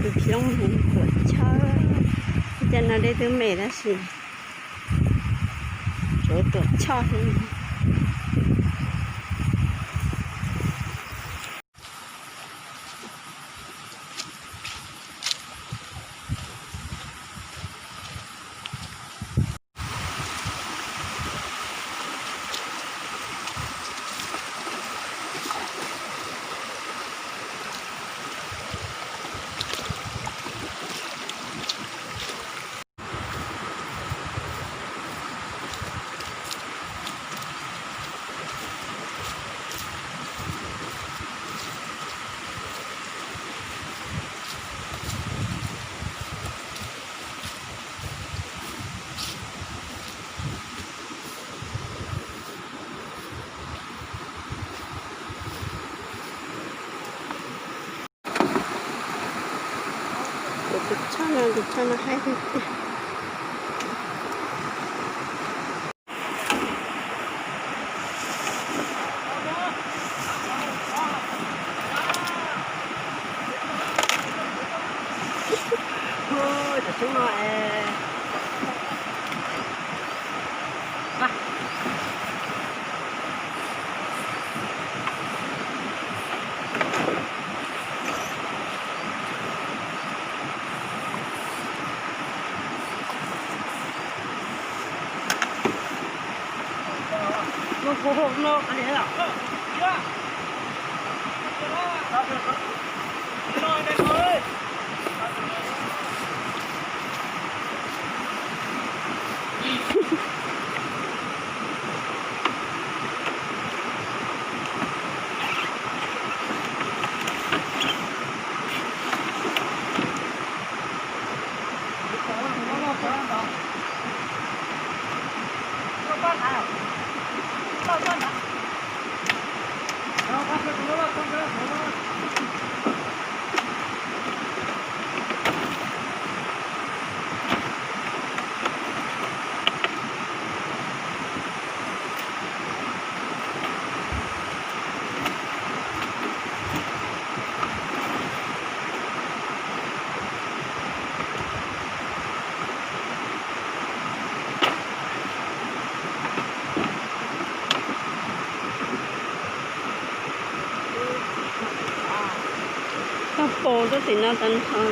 Tus xyoob kuam choj, cov no dej twb me tab sis tsuav tuam choj xwb. Kuv tus choj no, tus choj no haib tiag tiag. Cov xyoob no es Tau pos rau tim no tag nrho.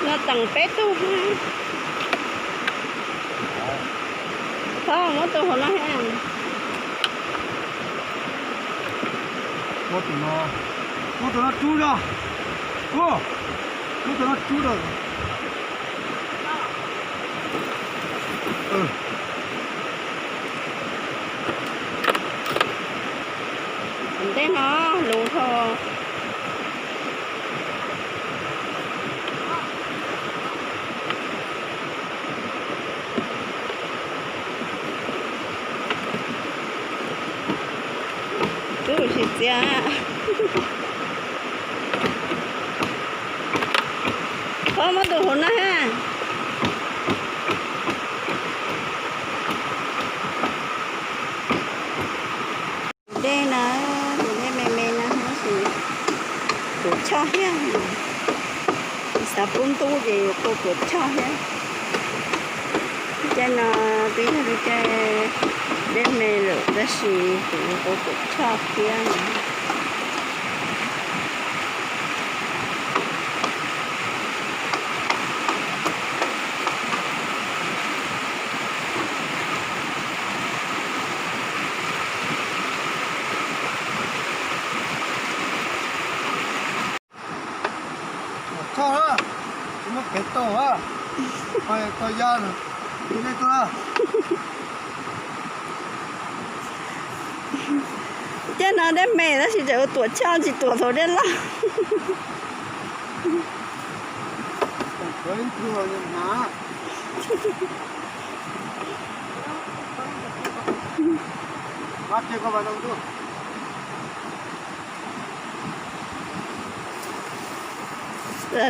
Nws teem peb tug. Thaum muab tus hauv no thiab. Muab tus no, muab tus no rub zog. Muab tus no rub zog. Ntej no luv dhau. Twb tsis txiav. Thov muab tus hauv no ha. Tus dej na, tus dej me me na tab sis kuam choj thiab. Xav pub ntub ces yuav kuam kuam choj thiab. Caij no twb yog lub caij dej me lawm tab sis kuv yuav kuam kuam choj thiab. Tau a, tau ya, tau ya. Tej no dej me tab sis tseem ua tuam choj tsis tuam thaum dej loj.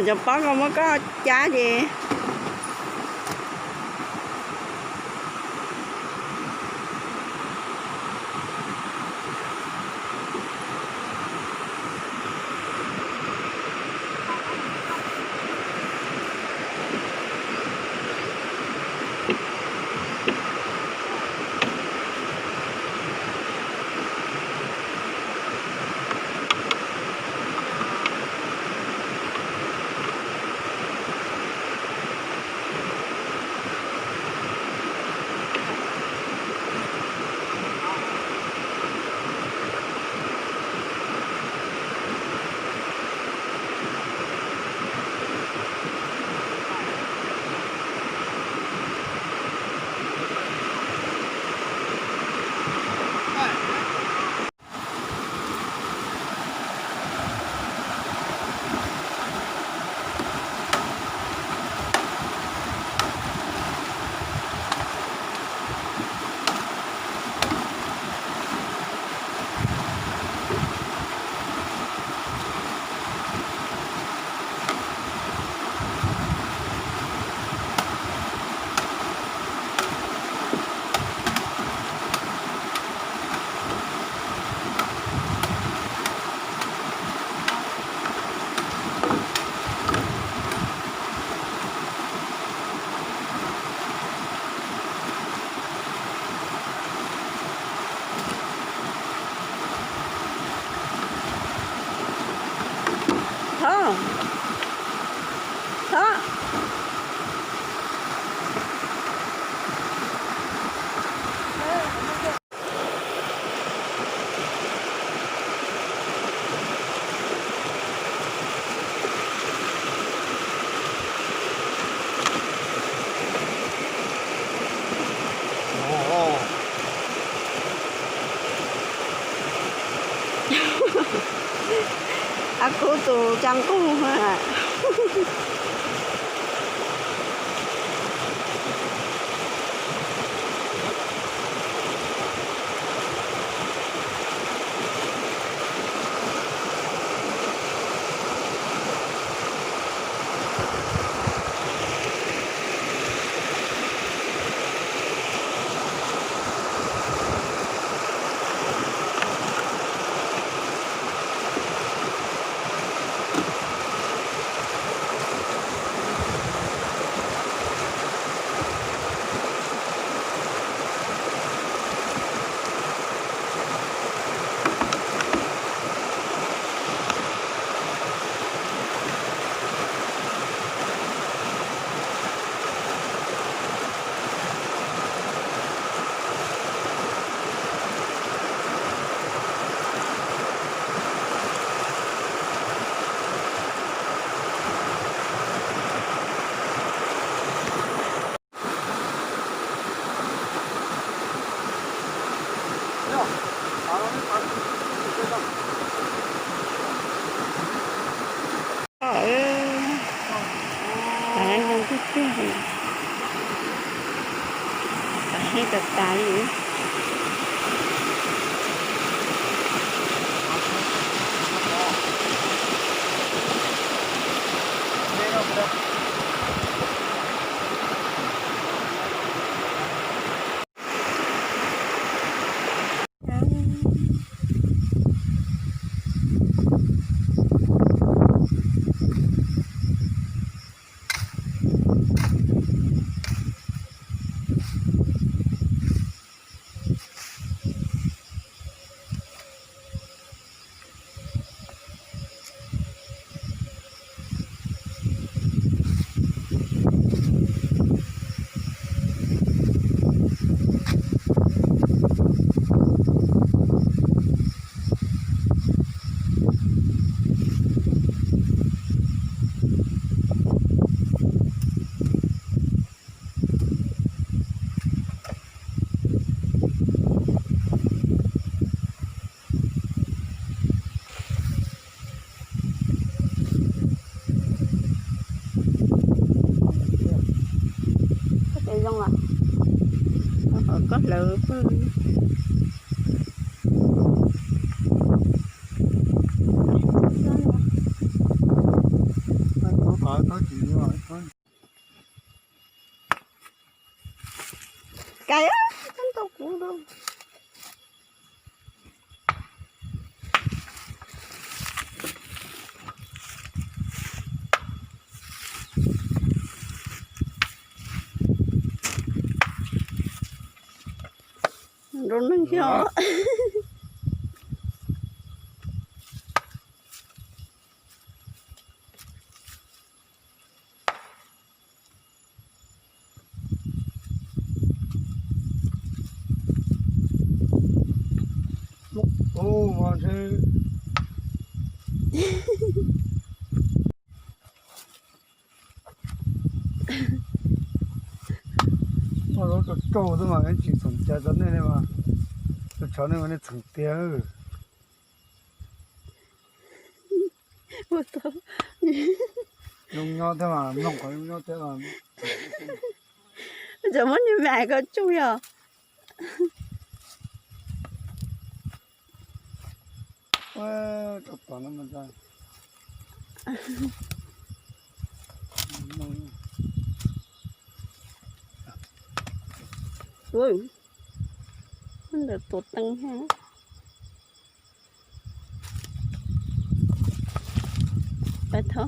Cov pob koj muab koj cab ces. Thov, thov. A kub tus tsa nqug. Heev tas tas li. Lawv pw. Caiv, tau kuv rau. Nrau neeg xyov. Muaj lub rau rau xwb mas tsis txheem cai rau nej li mas, tus tsov nej mas nej txheem tiag. Zoo nyob thiab mas, mloog qhov zoo nyob thiab mas. Cov muab niag me ko tsuj yog. Ua, rau tom no mas. Ntawm tuav teev ha. Pais tho.